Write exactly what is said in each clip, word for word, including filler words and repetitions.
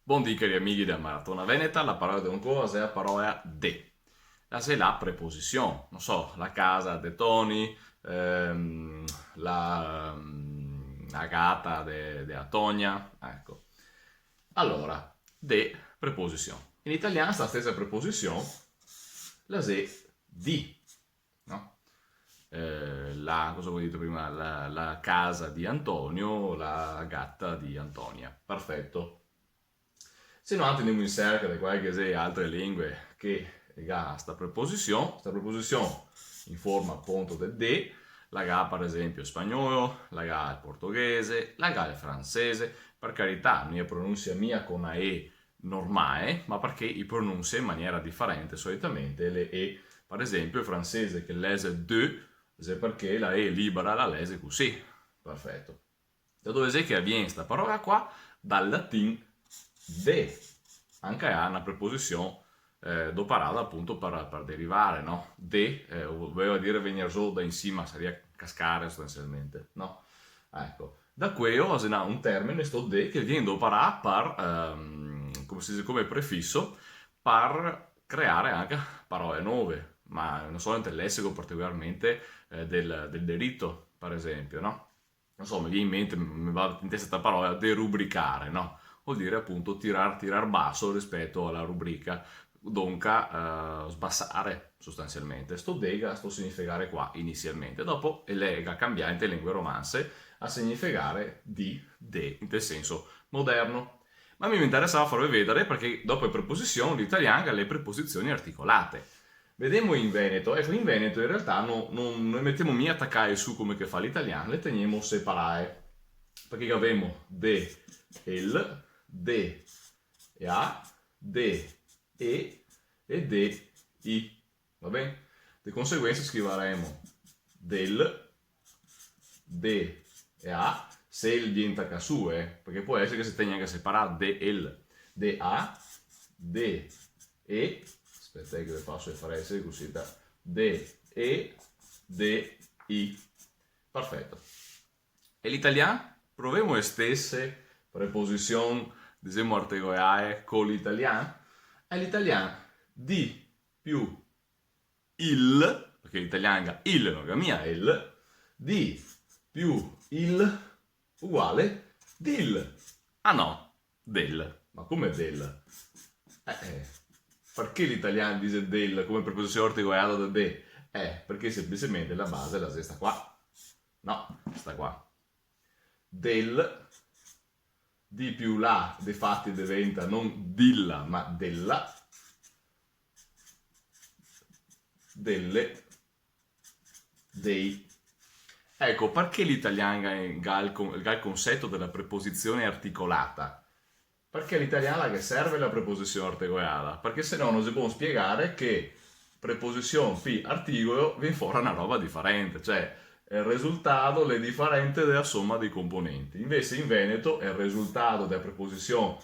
Bondì, cari amighi dea Maratona Veneta, la paroła de ancò xe a paroła de. Ła xe ła preposision, no so, ła casa de Toni, ehm, ła, mm, ła gata de, de Antonia, eco. Alora, de preposision. In itałian sta stesa preposision ła xe di, no? Eh, ła, cosa go dito prima? Ła, ła casa di Antonio, ła gata di Antonia. Perfeto. Se no, andemo in serca de quałche altre łengue che ga sta preposision, sta preposision in forma apunto de de, ła ga par esenpio el spagnolo, ła ga el portoghese, ła ga el francese, par carità, no i pronunsia mia co na e normałe, ma parché i pronunsia in maniera difarente solitamente łe e. Par esenpio, el francese che łexe deux, xe parché ła e łibera ła łexe cusì. Perfeto. Da dove xe che vien sta paroła qua? Dal latin de. Anca ła ga na preposision, eh, doparada apunto par, par derivare, no? De, eh, vołeva dire vegner zo da in sima, saria cascare sostansialmente, no? Eco. Da queło xe na, un termine, sto de, che vien doparà par, ehm, come se dixe, come prefiso, par creare anca parołe nove, ma no so, inte el lexico particołarmente, eh, del, del derito, par esenpio, no? No so, me vien in mente, me va in testa sta paroła, derubricare, no? Vol dire apunto tirar, tirar baso rispeto a ła rubrica, donca, eh, sbasare sostansialmente. Sto de ga sto signifegare qua inisialmente, dopo łe ga canbià inte łengue romanse a signifegare di, de, inte el senso moderno. Ma mi me interesava farve vedare parché dopo łe preposision, l'itałian ga łe preposision articolate. Vedemo in veneto, eco, in veneto in realtà no, no, no łe metemo mia tacae su come che fa l'itałian, łe tegnemo separae, parché gavemo de, el, de, e a, de, e, e de, i. Va ben? De conseguensa scrivaremo del, de, e a, se el vien tacà su, eh, parché pol esare che se tegna anca separà, de, el, de, a, de, e, speta che ve faso łe frese cusì, da, de, e, de, i. Perfeto. E l'itałian? Provemo łe stese preposision, dixemo, artegoeae co l'itałian? E l'itałian, di più il, parché l'itałian ga il, no ga mia el, di più il uguale dil. Ah no, del. Ma come del? Eh, eh. Parché l'itałian dixe del come preposision artegoeada de de? Eh, parché senplicemente ła base ła xe sta qua. No, sta qua. Del, di più la, difati deventa no dilla, ma della, delle, dei. Eco, parché l'itałian ga, ga el con-, ga el conceto de ła preposision articolata? Parché l'itałian ła ghe serve ła preposision artegoeada, parché se no no se pol spiegare che preposision pi artigoło vien fora na roba difarente, cioè el risultato l'è difarente de ła soma dei componenti. Invese in veneto el risultato de ła preposision,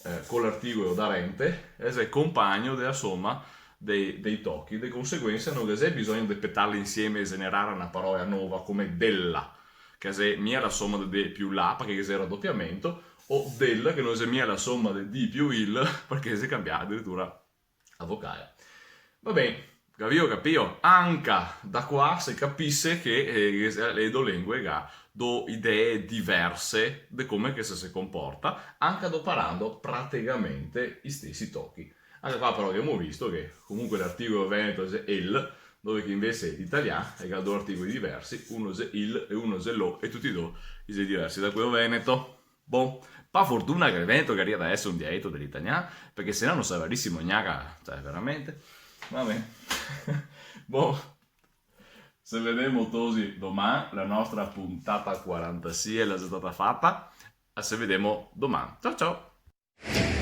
eh, co l'artigoło darente, el xe compagno de ła soma dei, dei tochi. De conseguensa no ghe xe bisogno de petarli insieme e generare na paroła nova come della, che xe mia ła soma de de più la, parché ghe xe radopiamento, o del, che no xe mia ła soma de di più il, parché xe canbià adiritura ła vocałe. Va ben, gavìo capìo? Anca da qua se capise che, eh, łe do łengue ga do idee diverse de come che se, se comporta, anca doparando praticamente i stesi tochi. Anca qua però gavemo visto che comunque l'artigoło veneto xe el, dove che invese l'itałian el ga do artigołi diversi, uno xe il e uno xe lo, e tuti do i xe diversi da queło veneto. Bon, pa fortuna che el veneto garia da esare un diałeto de l'itałian, parché se no no savarisimo gnanca, cioè, veramente. Va ben. Bon, se vedemo tosi doman, ła nostra puntata quarantasie ła xe stata fata, e se vedemo doman. Ciao, ciao!